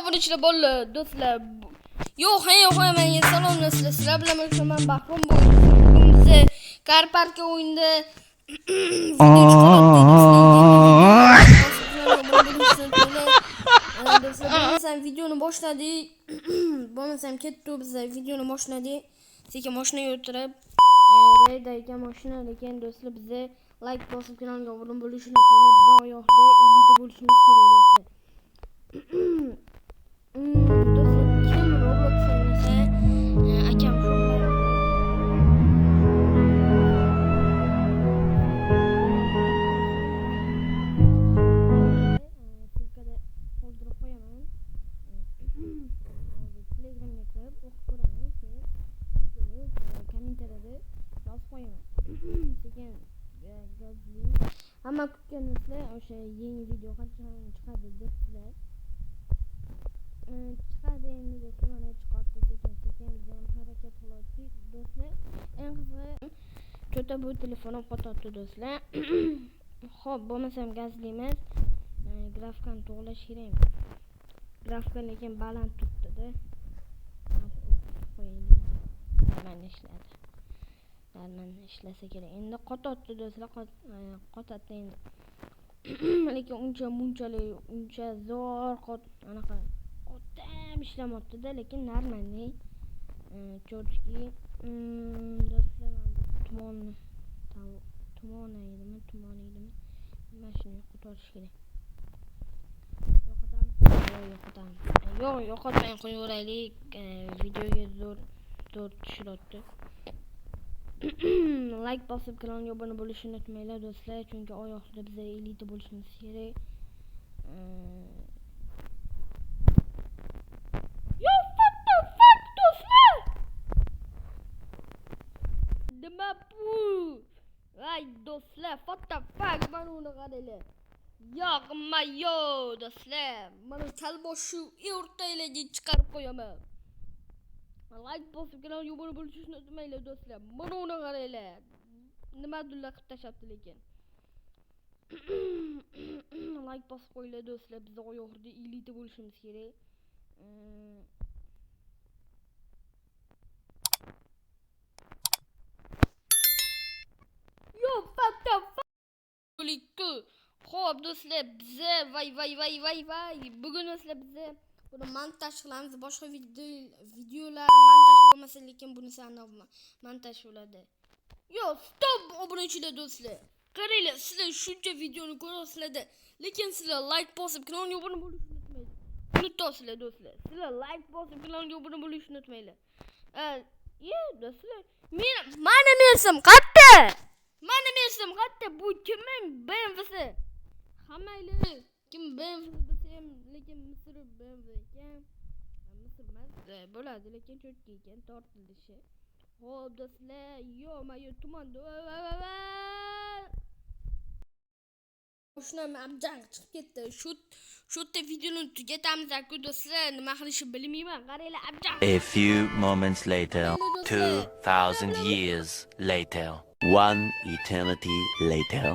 Obunachilar bolalar, do'stlar. Yo'q, hey, yo'q, menga salom do'stlar. Sizlar bilan men Bahrom bugun biza Car Park o'yinda video chiqaryaptik. Do'stlar, bo'lmasam videoni boshladik. Bo'lmasam ketdi, biz videoni boshladik. Sekin mashinaga o'tirib, reyda ekan mashina, lekin do'stlar biza like bosib kanalga obuna bo'lishni unutmanglar. Biz oyoqda 50 ta bo'lishimiz kerak do'stlar. Do'stlar, kim Roblox o'ynasa, akam shu ссылка da qoldirib qo'yaman. Hozir Telegramga kirib o'qib ko'raman, keyin kommentariyada yozib qo'yaman. Sekin gazli. Hamma kutgan do'stlar, o'sha yangi video qachon chiqadi debsizlar. Chiqadi endi do'stlar, mana chiqyapti sekin sekin, biz ham harakat qilyaptik do'stlar. Eng qizig'i, cho'ta bu telefonim qotyapti do'stlar. Xo'p, bo'lmasam gazli emas. Grafikani to'g'rilash kerak. Grafika lekin baland turibdi-da. Mana ishladi. Mana ishlasa kerak. Endi qotyapti do'stlar, qotadi endi. Lekin uncha munchalik uncha zo'r qot anaqa qotib ishlamayapti-da, lekin нормальный. Чётки. Do'stlar, mana bu tumonni tumon edimi, tumon edimi? Mana shuni yo'qotish kerak. Yo'qotamiz, yo'q, yo'qotamiz. Yo'q, yo'qotmay qo'yaveraylik. Videoga zo'r zo'r tushiryapti. Like bosib kanalga obuna bo'lishni unutmanglar do'stlar, chunki oy oxirida biza 50 ta bo'lishimiz kerak. Yo, what the fuck do'stlar? Nima bu? Vay do'stlar, what the fuck, mana uni qaranglar. Yo'qma yo do'stlar. Mana kalboshni o'rtaylarga chiqarib qo'yaman. Like bosib kanalga obuna bo'lishni unutmanglar do'stlar. Mana uni qaranglar. Nimadirlar qilib tashlabdi lekin. Like bosib qo'yinglar do'stlar. Biz oy oxirida 50 ta bo'lishimiz kerak. Yo, what the fuck? Xo'p do'stlar, biza vay vay vay vay vay. Bugun do'stlar biza buni montaj qilamiz. Boshqa videolar montaj bo'lmasa, lekin bunisi anavi montaj bo'ladi. Yo, stop obunachilar do'stlar. Qaranglar, sizlar shuncha videoni ko'rasizlar, lekin sizlar like bosib kanalga obuna bo'lishni unutmanglar. Unutasizlar do'stlar. Sizlar like bosib kanalga obuna bo'lishni unutmanglar. Ye do'stlar, men mana mersim qayerda? Mana mersim qayerda? Bu kimning BMWsi? Hammanglar kim BMW desa ham, lekin Misr BMW ekan. Misr emas, bo'ladi, lekin cho'tki ekan tortilishi. Xo'p do'stlar, yo, ma yo tuman. Mashinam abjang chiqib ketdi. Shu yerda videoni tugatamiz aka do'stlar. Nima qilishni bilmayman. Qaranglar, abjang. A few moments later, 2,000 years later, one eternity later.